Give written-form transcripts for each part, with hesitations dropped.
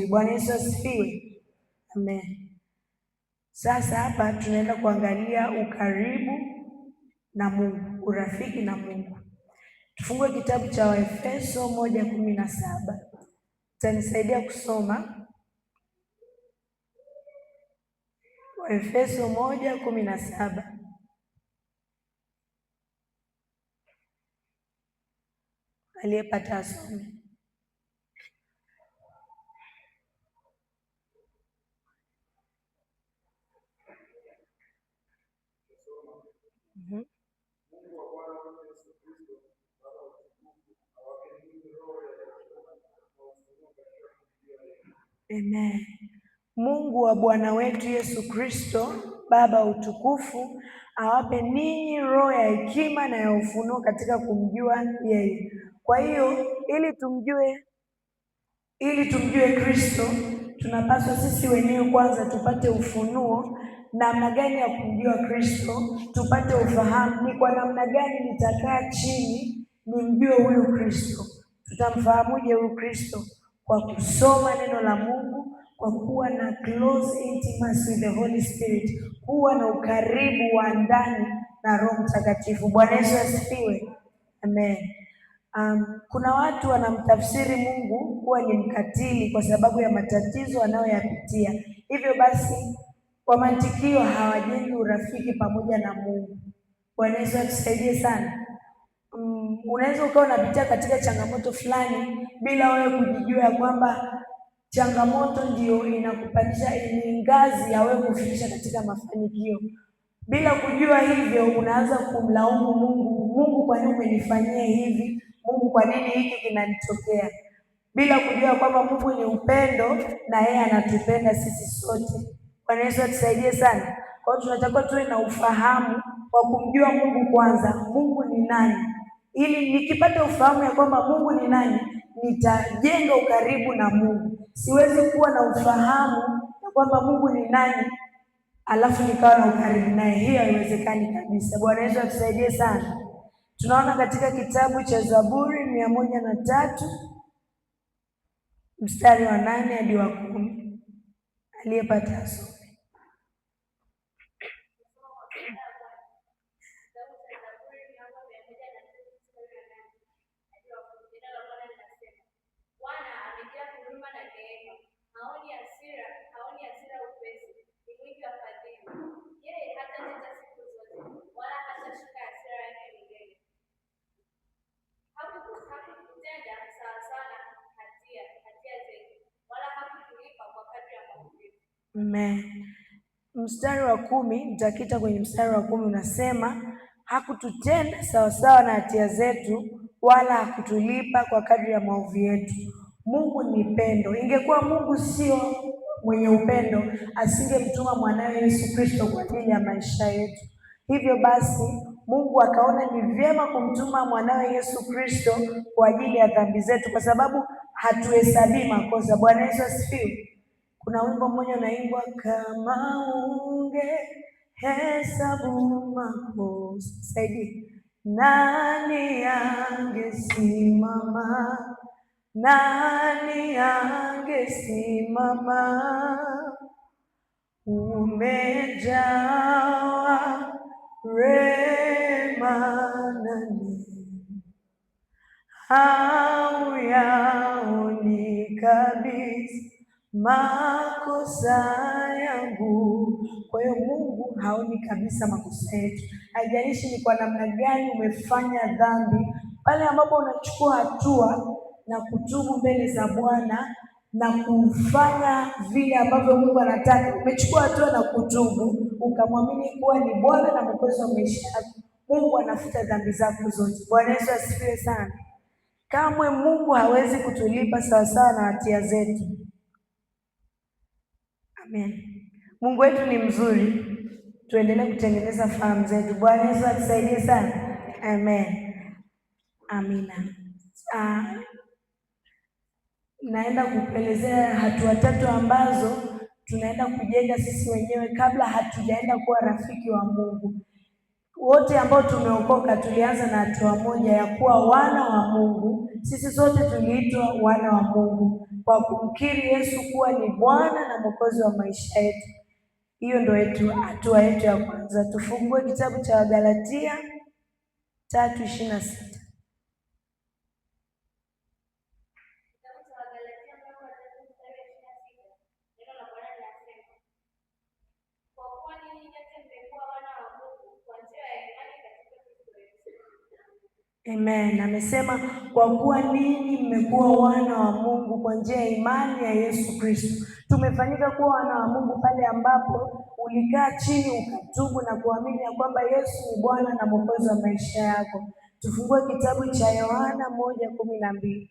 Bwana Yesu asifiwe. Amen. Sasa hapa tunaenda kuangalia ukaribu na Mungu, urafiki na Mungu. Tufungue kitabu cha Waefeso 1:17. Utanisaidia kusoma Waefeso 1:17. Aliyepata asome. Mungu wa Bwana wetu Yesu Kristo, Baba wa utukufu, awape ninyi roho ya hekima na ufunuo katika kumjua yeye. Amen. Mungu wa Bwana wetu Yesu Kristo, Baba utukufu, awape ninyi roho ya hekima na ya ufunuo katika kumjua yeye. Kwa hiyo ili tumjue Kristo, tunapaswa sisi wenyewe kwanza tupate ufunuo namna gani ya kumjua Kristo, tupate ufahamu ni kwa namna gani nitakaa chini nimjue huyu Kristo. Tutamfahamuje huyu Kristo? Kwa kusoma neno la Mungu, kwa kuwa na close intimacy with the Holy Spirit, kuwa na ukaribu wa ndani na Roho Mtakatifu. Bwana Yesu asifiwe. Amen. Kuna watu wanamtafsiri Mungu kuwa ni mkatili kwa sababu ya matatizo anayoyapitia. Hivyo basi kwa mantikio hawajengi urafiki pamoja na Mungu. Bwana Yesu atusaidie sana. Unaweza ukawa unapitia katika changamoto fulani bila wewe kujijua ya kwamba changamoto ndio inakupandisha, ni ngazi ya wewe kufikisha katika mafanikio. Bila kujua hivyo, unaanza kumlaumu Mungu. Mungu, kwa nini umenifanyia hivi? Mungu, kwa nini hiki kinanitokea? Bila kujua kwamba Mungu ni upendo na yeye anatupenda sisi sote. Bwana Yesu atusaidie sana. Kwa hiyo tunatakiwa tuwe na ufahamu wa kumjua Mungu kwanza. Mungu ni nani? Ili nikipata ufahamu ya kwamba Mungu ni nani, nitajenga ukaribu na Mungu. Siwezi kuwa na ufahamu ya kwamba Mungu ni nani alafu nikawa na ukaribu naye, hiyo haiwezekani kabisa. Bwana Yesu atusaidie sana. Tunaona katika kitabu cha Zaburi 103 mstari wa 8 hadi wa 10. Aliyepata asome. Amen. Mstari wa 10, nitakita kwenye mstari wa 10 unasema, hakututenda sawasawa na hatia zetu, wala hakutulipa kwa kadri ya maovu yetu. Mungu ni pendo. Ingekuwa Mungu sio mwenye upendo, asingemtuma mwanawe Yesu Kristo kwa ajili ya maisha yetu. Hivyo basi Mungu akaona ni vyema kumtuma mwanawe Yesu Kristo kwa ajili ya dhambi zetu, kwa sababu hatuhesabii makosa. Bwana Yesu asifiwe. Kuna wimbo mmoja unaimbwa, kama unge hesabu makosa, saidi, nani angesimama? Nani angesimama? Umejawa rehema na neema, hauyaoni kabisa makosa yangu. Kwa hiyo Mungu haoni kabisa makosa yetu. Haijalishi ni kwa namna gani umefanya dhambi, pale ambapo unachukua hatua na kutubu mbele za Bwana na kufanya vile ambavyo Mungu anataka, umechukua hatua na kutubu, ukamwamini kuwa ni Bwana na Mwokozi wa maisha yako, Mungu anafuta dhambi zako zote. Bwana Yesu asifiwe sana. Kamwe Mungu hawezi kutulipa sawasawa na hatia zetu. Amen. Mungu wetu ni mzuri. Tuendelee kutengeneza fahamu zetu. Bwana Yesu atusaidie sana. Amen. Amina. Naenda kukuelezea hatua tatu ambazo tunaenda kujenga sisi wenyewe kabla hatujaenda kuwa rafiki wa Mungu. Wote ambao tumeokoka tulianza na hatua moja ya kuwa wana wa Mungu. Sisi sote tuliitwa wana wa Mungu. kwa kumkiri Yesu kuwa ni Bwana na Mwokozi wa maisha yetu. Hiyo ndio yetu hatua yetu ya kwanza. Tufungue kitabu cha Wagalatia 3:26. Kitabu cha Wagalatia mlango wa 3 mstari wa 26. Neno la Bwana linasema, kwa kuwa ninyi nyote mmekuwa wana wa Mungu kwa njia ya imani katika Kristo Yesu. Amen. Amesema kwa kuwa ninyi mmekuwa wana wa Mungu kwa njia ya imani ya Yesu Kristo. Tumefanyika kuwa wana wa Mungu pale ambapo ulikaa chini ukatubu na kuamini ya kwamba Yesu ni Bwana na Mwokozi wa maisha yako. Tufungue kitabu cha Yohana 1:12.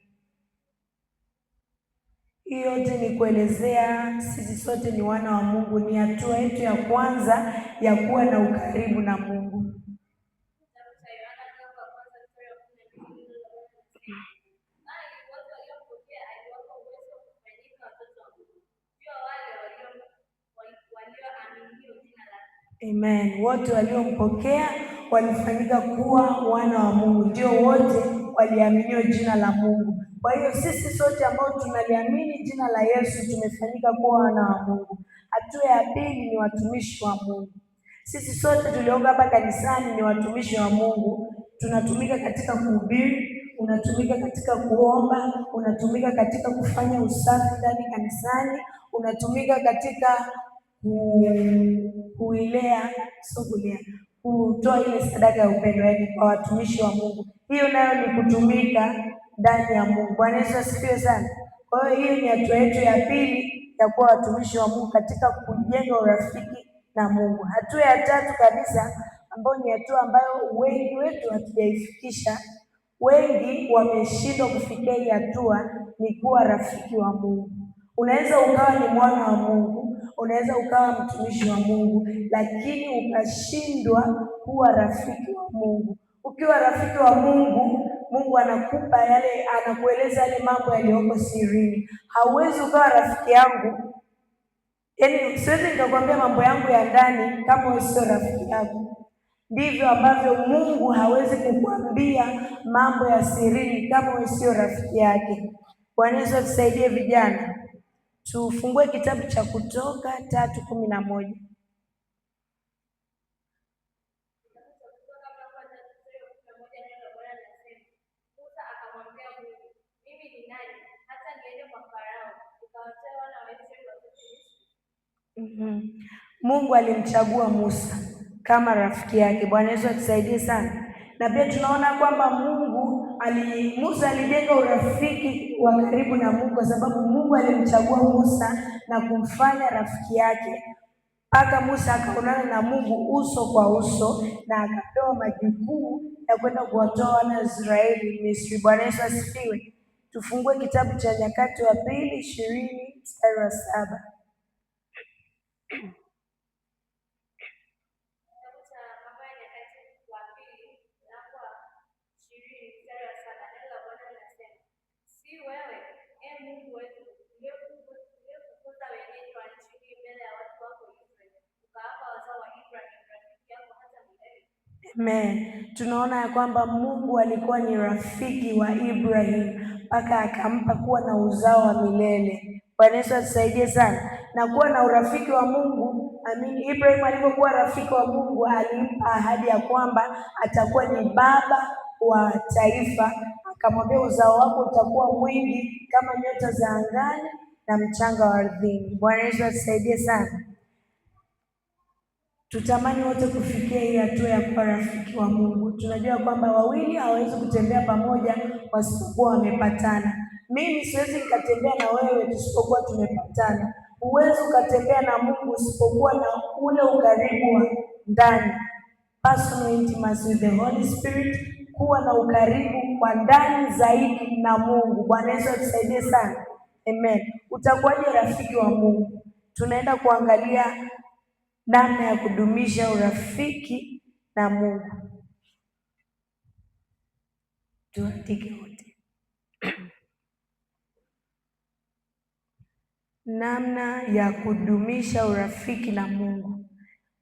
Hii yote ni kuelezea sisi sote ni wana wa Mungu, ni hatua yetu ya kwanza ya kuwa na ukaribu na Mungu. Kitabu cha Yohana mlango wa 1 mstari wa 12, neno la Bwana linasema, bali wote waliompokea aliwapa uwezo wa kufanyika watoto wa Mungu, ndio wale walioaminio jina lake. Amen. Wote waliompokea walifanyika kuwa wana wa Mungu, ndio wote waliaminio jina la Mungu. Kwa hiyo sisi sote ambao tunaliamini jina la Yesu tumefanyika kuwa wana wa Mungu. Hatua ya pili ni watumishi wa Mungu. Sisi sote tulioko hapa kanisani ni watumishi wa Mungu. Tunatumika katika kuhubiri, unatumika katika kuomba, unatumika katika kufanya usafi ndani kanisani, unatumika katika kuilea, sio kulea, kutoa ile sadaka ya upendo, yaani kwa watumishi wa Mungu. Hiyo nayo ni kutumika ndani ya Mungu. Bwana Yesu asifiwe sana. Kwa hiyo hiyo ni hatua yetu ya pili ya kuwa watumishi wa Mungu katika kujenga urafiki na Mungu. Hatua ya tatu kabisa, ambayo ni hatua ambayo wengi wetu hatujaifikisha, wengi wameshindwa kufikia hii hatua, ni kuwa rafiki wa Mungu. Unaweza ukawa ni mwana wa Mungu, unaweza ukawa mtumishi wa Mungu, lakini ukashindwa kuwa rafiki wa Mungu. Ukiwa rafiki wa Mungu, Mungu anakupa yale, anakueleza yale mambo yaliyoko sirini. Hauwezi ukawa rafiki yangu, yaani siwezi nikakwambia mambo yangu ya ndani kama wewe sio rafiki yangu. Ndivyo ambavyo Mungu hawezi kukuambia mambo ya sirini kama wewe sio rafiki yake. Bwana Yesu atusaidie vijana. Tufungue kitabu cha Kutoka 3:11. Kitabu cha Kutoka mlango wa 3 mstari wa 11, neno la Bwana linasema, Musa akamwambia Mungu, mimi ni nani hata niende kwa Farao nikawatoe wana wa Israeli watoke Misri? Mungu alimchagua Musa kama rafiki yake. Bwana Yesu atusaidie sana. Na pia tunaona kwamba Musa alijenga urafiki wa karibu na Mungu kwa sababu Mungu alimchagua Musa na kumfanya rafiki yake. Mpaka Musa akaonana na Mungu uso kwa uso na akapewa majukumu ya kwenda kuwatoa wana wa Israeli Misri. Bwana Yesu asifiwe. Tufungue kitabu cha Nyakati wa Pili 20 mstari wa 7. Kitabu cha Mambo ya Nyakati wa Pili mlango wa 20 mstari wa 7, neno la Bwana linasema, si wewe, e Mungu wetu, uliyefukuza wenyeji wa nchi hii mbele ya watu wako Israeli, ukawapa wazao wa Ibrahim rafiki yako hata milele. Amen. Tunaona ya kwamba Mungu alikuwa ni rafiki wa Ibrahim mpaka akampa kuwa na uzao wa milele. Bwana Yesu atusaidie sana. Na kuwa na urafiki wa Mungu, amini, Ibrahim alipokuwa rafiki wa Mungu alimpa ahadi ya kwamba atakuwa ni baba wa taifa, akamwambia uzao wako utakuwa mwingi kama nyota za angani na mchanga wa ardhini. Bwana Yesu atusaidie sana. Tutamani wote kufikia hii hatua ya kuwa rafiki wa Mungu. Tunajua kwamba wawili hawawezi kutembea pamoja wasipokuwa wamepatana. Mimi siwezi nikatembea na wewe tusipokuwa tumepatana. Huwezi ukatembea na Mungu usipokuwa na ule ukaribu wa ndani. Personal intimacy with the Holy Spirit, kuwa na ukaribu wa ndani zaidi na Mungu. Bwana Yesu atusaidie sana. Amen. Utakuwaje rafiki wa Mungu? Tunaenda kuangalia namna ya kudumisha urafiki na Mungu. Tuandike wote. Namna ya kudumisha urafiki na Mungu.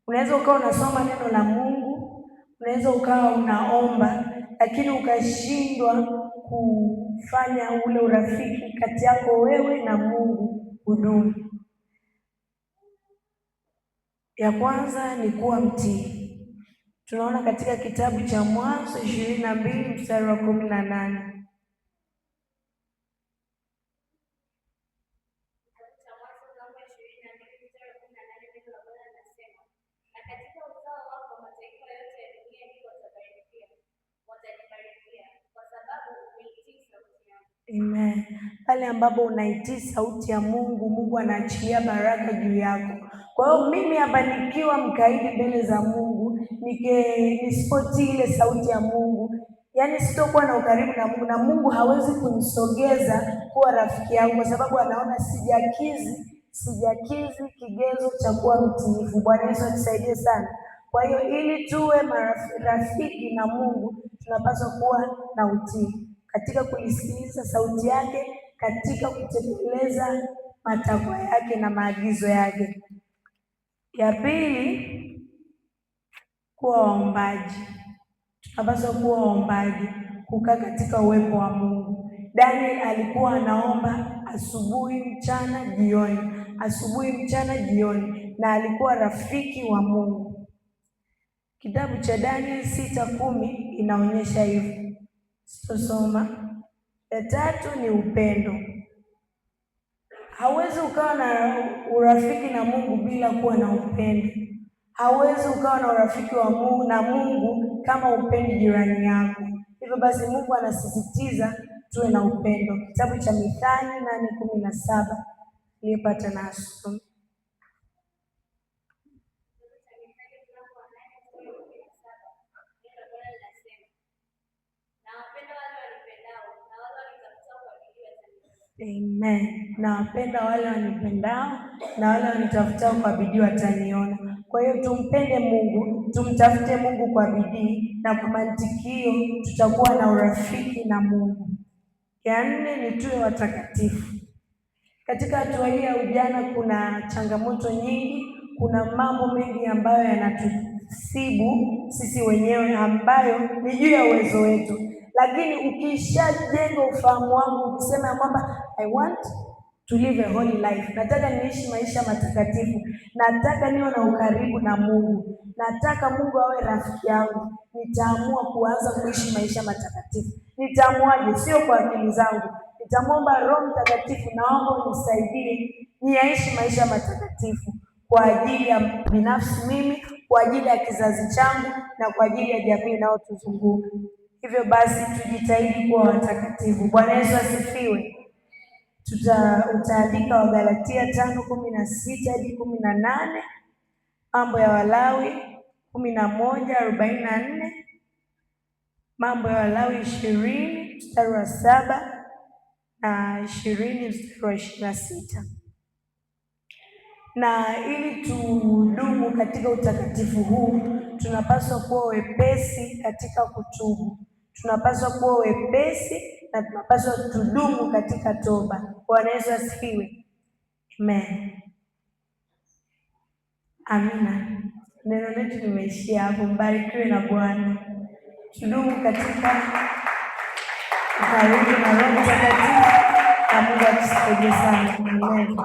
Unaweza ukawa unasoma neno la Mungu, unaweza ukawa unaomba, lakini ukashindwa kufanya ule urafiki kati yako wewe na Mungu udumu. Ya kwanza ni kuwa mtii. Tunaona katika kitabu cha Mwanzo 22 mstari wa 18. Kitabu cha Mwanzo mlango wa 22 mstari wa 18, neno la Bwana linasema, na katika uzao wako mataifa yote ya dunia hii watajibarikia, kwa sababu umeitii sauti yangu. Amen. Pale ambapo unaitii sauti ya Mungu, Mungu anaachilia baraka juu yako. Kwa hiyo mimi hapa nikiwa mkaidi mbele za Mungu, nisipotii ile sauti ya Mungu, yaani sitokuwa na ukaribu na Mungu, na Mungu hawezi kunisogeza kuwa rafiki yangu kwa sababu anaona sijakizi kigezo cha kuwa mtiifu. Bwana Yesu atusaidie sana. Kwa hiyo ili tuwe rafiki na Mungu, tunapaswa kuwa na utii katika kuisikiliza sauti yake, katika kutekeleza matakwa yake na maagizo yake. Ya pili, kuwa waombaji. Tunapaswa kuwa waombaji, kukaa katika uwepo wa Mungu. Daniel alikuwa anaomba asubuhi, mchana, jioni, asubuhi, mchana, jioni, na alikuwa rafiki wa Mungu. Kitabu cha Daniel 6:10 inaonyesha hivyo. Sitosoma. Ya tatu ni upendo. Hauwezi ukawa na urafiki na Mungu bila kuwa na upendo. Hauwezi ukawa na urafiki wa Mungu na Mungu kama upendi jirani yako. Hivyo basi Mungu anasisitiza tuwe na upendo. Kitabu cha Mithali 8:17 nilipata na asome. Kitabu cha Mithali mlango wa 8 mstari wa 17, neno la Bwana linasema, nawapenda wale wanipendao, na wale wanitafutao kwa bidii wataniona. Amen. Nawapenda wale wanipendao na wale wanitafutao kwa bidii wataniona. Kwa hiyo tumpende Mungu, tumtafute Mungu kwa bidii, na kwa mantikio tutakuwa na urafiki na Mungu. Ya nne ni tuwe watakatifu. Katika hatua hii ya ujana kuna changamoto nyingi, kuna mambo mengi ambayo yanatusibu sisi wenyewe ambayo ni juu ya uwezo wetu. Lakini ukishajenga ufahamu wangu, ukisema ya kwamba I want to live a holy life, nataka niishi maisha matakatifu, nataka niwe na ukaribu na Mungu, nataka Mungu awe rafiki yangu, nitaamua kuanza kuishi maisha matakatifu. Nitaamuaje? Sio kwa akili zangu, nitamwomba Roho Mtakatifu, naomba unisaidie niyaishi maisha matakatifu kwa ajili ya binafsi mimi, kwa ajili ya kizazi changu na kwa ajili ya jamii inayotuzunguka. Hivyo basi tujitahidi kuwa watakatifu. Bwana Yesu asifiwe. Utaandika Wagalatia 5:16 hadi 18, Mambo ya Walawi 11:44, Mambo ya Walawi 20 mstari wa 7 na 20 mstari wa 26. Na ili tudumu katika utakatifu huu, tunapaswa kuwa wepesi katika kutubu. Tunapaswa kuwa wepesi na tunapaswa tudumu katika toba. Bwana Yesu asifiwe. Amen. Amina. Neno letu limeishia hapo. Mbarikiwe na Bwana. Tudumu katika ukaribu na Roho Mtakatifu na Mungu atusaidie sana. Amen.